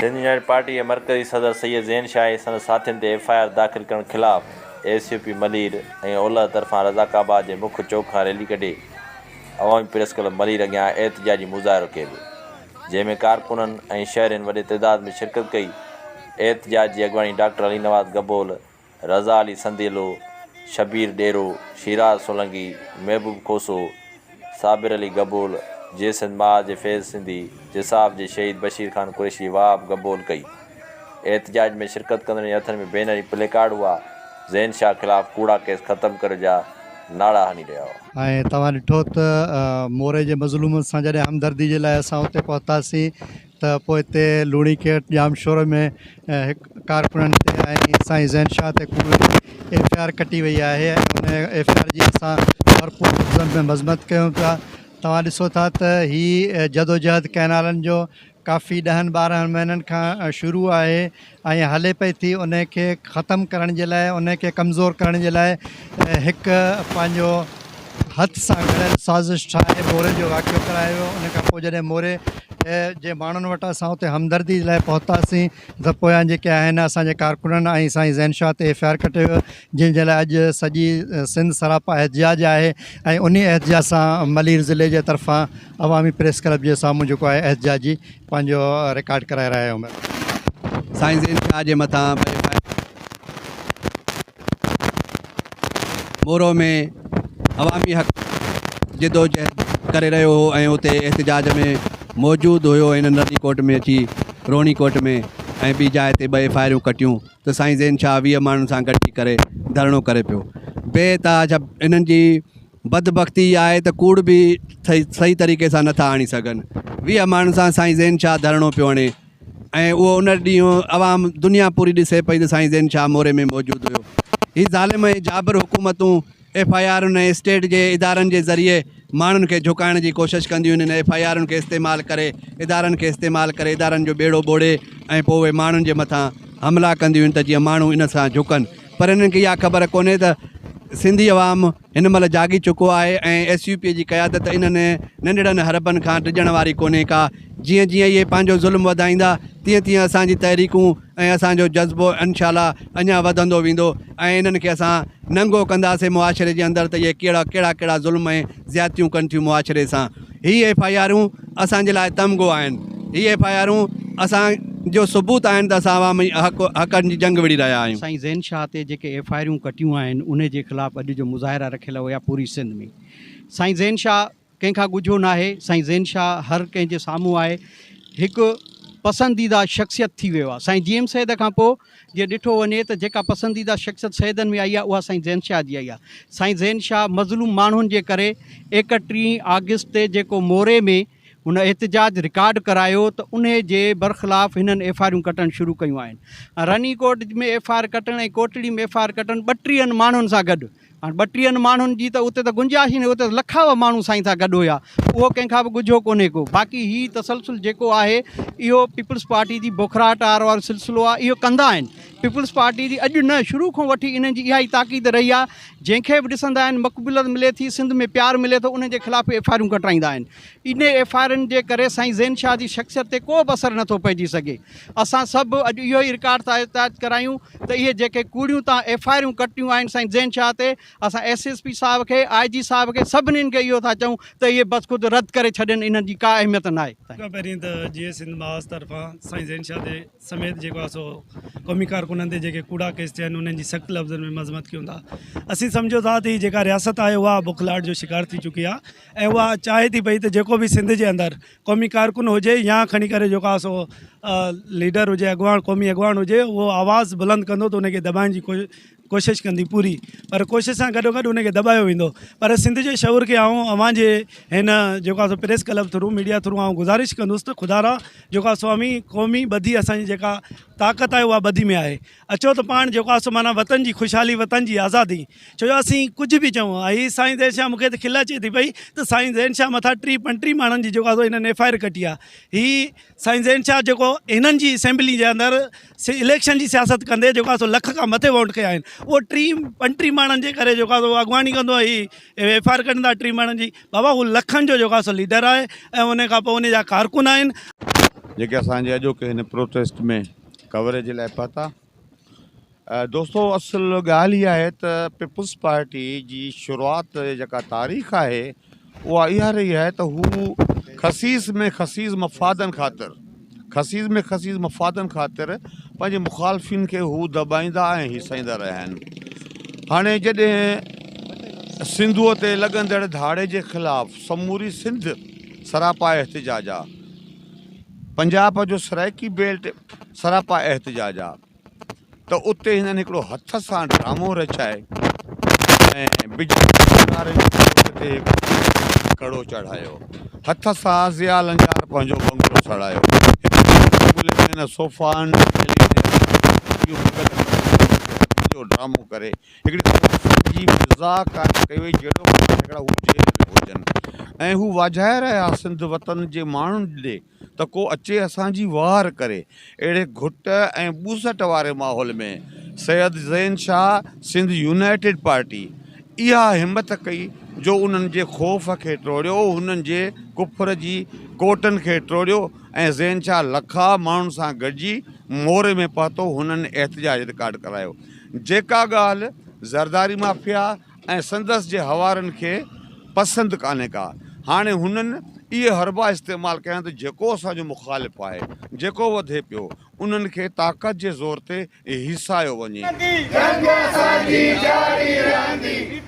Sindh united party جي مرڪزي صدر سيد زين شاهه ۽ سندس ساٿين تي ايف I R داخل ڪرڻ خلاف ايس يو پي ملير ۽ اولهه طرفان رزاق آباد جي مک چوڪ کان ريلي ڪڍي عوامي پريس ڪلب ملير اڳيان احتجاجي مظاهرو ڪيو ويو جنهن ۾ ڪارڪنن ۽ شهرين وڏي تعداد ۾ شرڪت ڪئي احتجاج جي اڳواڻي ڊاڪٽر علي نواز گبول، رضا علي سنديلو، شبير ڏيرو، شيراز سولنگي، محبوب کوسو، صابر علي گبول، جي سنڌ محاذ جي فيض سنڌي، جساف جي شهيد بشير خان قريشي وهاب گبول ڪئي. احتجاج ۾ شرڪت ڪندڙن جي هٿن ۾ بينر ۽ پلي ڪارڊ هئا، زين شاهه خلاف ڪوڙا ڪيس ختم ڪريو جا نعرا هڻي رهيا هئا. ۽ توهان ڏٺو ته موري جي مظلومن سان جڏهن همدردي جي لاء اسان اتي پهتاسين ته پوء اتي لوڻي ڪيٽ ڄامشورو ۾ هڪ ڪارڪنن تي ۽ سائين زين شاهه تي ڪوڙي ايف I R ڪٽي وئي آهي ۽ ان ايف I R جي اسان ڀرپور لفظن ۾ مذمت ڪيون پيا توهان ڏسو ٿا ته هي جدوجهد ڪئنالن جو ڪافي ڏهن ٻارهن مهينن کان شروع آهي ۽ هلي پئي ٿي ان کي ختم ڪرڻ جي لاء ان کي ڪمزور ڪرڻ جي لاء هڪ پنهنجو هٿ سان گهڙيل سازش ٺاهي موري جو واقعو ڪرايو ويو ان کان پوء جڏهن موري جي ماڻهن وٽ اسان اتي همدردي جي لاء پهتاسين ته پويان جيڪي آهن اسان جي ڪارڪنن ۽ سائين زين شاهه تي ايف I R ڪٽيو ويو جنهن جي لاء اڄ سڄي سنڌ سراپا احتجاج آهي ۽ انهي احتجاج سان ملير ضلعي جي طرفان عوامي پريس ڪلب جي سامهون جيڪو آهي احتجاجي پنهنجو رڪارڊ ڪرائي رهيا آهيون. سائين زين شاهه جي مٿان ٻه ايف I Moro ۾ عوامي حق جدوجهد ڪري رهيو هو ۽ اتي احتجاج ۾ موجود هيو هنن رني ڪوٽ ۾ اچي روهڻي ڪوٽ ۾ ۽ ٻي جاء تي ٻه ايف I آريون ڪٽيون ته سائين زين شاهه 20 ماڻهن سان گڏجي ڪري ڌرڻو ڪري پيو بي تحاشا انهن جي بدبختي اها آهي ته ڪوڙ به صحيح طريقي سان نٿا آڻي سگهن 20 ماڻهن سان سائين زين شاهه ڌرڻو پيو هڻي ۽ اهو ان ڏينهن عوام دنيا پوري ڏسي پئي ته سائين زين شاهه موري ۾ موجود هيو. هي ظالم ۽ جابر حڪومتون ايف I آرن ۽ اسٽيٽ جي ادارن جي ذريعي ماڻهن کي جهڪائڻ جي ڪوشش ڪنديون آهن. ايف I آرن کي استعمال ڪري ادارن کي استعمال ڪري ادارن جو ٻيڙو ٻوڙي ۽ پوء اهي ماڻهن جي مٿان حملا ڪنديون آهن ته جيئن ماڻهو ان سان جهڪن پر انهن کي اها خبر ڪونهي ته سنڌي عوام هن مهل جاڳي چڪو آهي ۽ ايس يو پي جي قيادت انهن ننڍڙن حربن کان ڊڄڻ واري ڪونهي ڪا. جيئن جيئن اهي پنهنجو ظلم وڌائيندا تيئن تيئن اسان جي تحريڪون ۽ اسان جو جذبو انشاء الله اڃا وڌندو ويندو ۽ انهن کي اسان ننگو ڪنداسين معاشري جي اندر ته اهي ڪهڙا ڪهڙا ڪهڙا ظلم ۽ زيادتيون ڪن ٿيون معاشري سان. هي ايف I آرون اسان جي لاء تمغو آهن. هي ايف I آرون اسان جو ثبوت آهن ته اسان عوامي حق حقن جي جنگ وڙهي رهيا آهيون. سائين زين شاهه تي جيڪي ايف I آرون ڪٽيون آهن انهي جي خلاف اڄ جو مظاهرا رکيل هيا پوري سنڌ ۾ سائين زين شاهه ڪنهن کان ڳجهو ناهي سائين زين شاهه هر ڪنهن جي سامهون آهي هڪ پسنديده شخصيت ٿي ويو آهي سائين جي ايم سيد کان پوء جي ڏٺو وڃي ته جيڪا پسنديده شخصيت سيدن ۾ آئي آهي اها سائين زين شاهه جي آئي آهي سائين زين شاهه مظلوم ماڻهن جي ڪري ايڪٽيهين آگسٽ تي جيڪو موري ۾ هن احتجاج رڪارڊ ڪرايو ته انهي جي برخلاف هنن ايف I آرون ڪٽڻ شروع ڪيون آهن Rani Kot ۾ F I R ڪٽڻ ۽ Kotri ۾ F I R ڪٽڻ ٻٽيهن ماڻهن سان گڏ هاڻ ٻٽيهن ماڻهن جي ته اتي ته گنجائش ئي نه اتي ته لکاوه ماڻهو سائين سان گڏ هيا اهو ڪنهن کان به ڳجهو ڪونهي ڪو باقي هي تسلسل جيڪو آهي اهو پيپلز پارٽي جي بوکراهٽ وارو سلسلو آهي اهو ڪندا آهن پيپلز پارٽي جي اڄ نه شروع کان وٺي انهن جي اها ئي تاڪيد رهي آهي جنهن کي به ڏسندا آهن مقبوليت ملي ٿي سنڌ ۾ پيار ملي ٿو انهن جي خلاف ايف I آرون ڪٽرائيندا آهن انهي ايف I آرن جي ڪري سائين زين شاهه جي شخصيت تي ڪو به اثر نٿو پئجي سگهي اسان سڀ اڄ اهو ئي رڪارڊ ٿا احتجاج ڪرايون ته اهي جيڪي ڪوڙيون تان ايف I آرون ڪٽيون آهن سائين زين شاهه تي اسان ايس ايس پي صاحب کي آء جي صاحب کي سڀني کي اهو ٿا چئون ته اهي بس خود رد ڪري ڇڏين انهن جي ڪا اهميت ناهي. سڀ کان پهرين ته جيئي سنڌ محاذ طرفان سائين زين شاهه تي سميت جيڪو آهي سو قومي ڪارڪنن تي جيڪي ڪوڙا ڪيس ٿيا آهن انهن جي سخت لفظن ۾ مذمت ڪيون ٿا اسين سمجهو ٿا ته هي جيڪا رياست آهي اها بوکلاهٽ جو شڪار ٿي چڪي آهي ۽ اها چاهي ٿي پئي ته جيڪو به سنڌ جي اندر قومي ڪارڪن هجي يا کڻي ڪري جيڪو آهي سو ليڊر هجي اڳواڻ قومي اڳواڻ هجي اهو آواز بلند ڪندو ته ان کي دٻائڻ جي ڪوشش ڪندي پوري پر ڪوشش سان گڏو گڏ ان کي دٻايو ويندو پر سنڌ جي شعور کي آئون اوهان جي هن جيڪو آهي سو press club through media through آئون گذارش ڪندس ته خدا را جيڪو آهي سو اوهين قومي ٻڌي اسان جي جيڪا طاقت آهي اها ٻڌي ۾ آهي اچو ته پاڻ جيڪو آهي سو معنيٰ وطن جي خوشحالي وطن جي آزادي ڇو جو اسين ڪجهه به چئون هي سائين زين شاهه مونکي ته کل اچي ٿي پئي ته سائين زين شاهه مٿان ٽي پنٽيهه ماڻهن جي جيڪو آهي سو هنن ايف I R ڪٽي آهي هي سائين زين شاهه جيڪو هنن جي اسيمبلي جي اندر اليڪشن جي سياست ڪندي جيڪو آهي سو لک کان مٿي ووٽ ڪيا آهن اهو ٽي پنٽيهه ماڻهن جي ڪري جيڪو آهي سو اڳواڻي ڪندو هي ايف I R ڪڍندا ٽي ماڻهن جي بابا هو لکن جو جيڪو آهي سو ليڊر آهي ۽ ان کان پوء ان جا ڪارڪن آهن. جيڪي اسان جي اڄوڪي هن پروٽيسٽ ۾ ڪوريج جي لاء پهتا. دوستو اصل ڳالهه اها آهي ته پيپلز پارٽي جي شروعات جيڪا تاريخ آهي اها اها رهي آهي ته هو خسيس ۾ خسيس مفادن خاطر خسيس ۾ خسيس مفادن خاطر پنهنجي مخالفين کي هو دٻائيندا ۽ هيسائيندا رهيا آهن. هاڻي جڏهن سنڌوء تي لڳندڙ ڌاڙي جي خلاف سموري سنڌ سراپا احتجاج آ، پنجاب جو سرائيڪي بيلٽ سراپا احتجاج آ ته اتي هنن هڪڙو هٿ سان ڊرامو رچائي ۽ بجلي وارن جي ڪوٺ تي هڪ ڪڙو چڙهايو. هٿ سان ضياء لنجار پنهنجو بنگلو سڙايو. هڪ بنگلي ۾ نه صوفا آهن نه ٽيلي جو ڊرامو ڪري هڪڙي خوف جي فضا قائم ڪئي وئي جهڙو هڪڙا هو جيل ۾ هجن ۽ هو واجهائي رهيا سنڌ وطن جي ماڻهن ڏي ته ڪو اچي اسان جي واهر ڪري. اهڙي گهٽ ۽ ٻوسٽ واري ماحول ۾ سيد زين شاهه سنڌ يونائيٽيڊ پارٽي اها همت ڪئي جو انهن جي خوف کي ٽوڙيو، هنن جي ڪفر جي ڪوٽن کي ٽوڙيو ۽ زين شاهه لکها ماڻهن سان گڏجي موري ۾ پهتو، هنن احتجاج رڪارڊ ڪرايو. جيڪا ڳالهه زرداري مافيا ۽ سندس جي حوارن کي پسند ڪانهي ڪا. هاڻي هنن اهي حربا استعمال ڪيا آهن ته جيڪو اسان جو مخالف آهي، جيڪو وڌي پيو، انهن کي طاقت جي زور تي هيسايو وڃي. جنگ اسان جي جاري رهندي.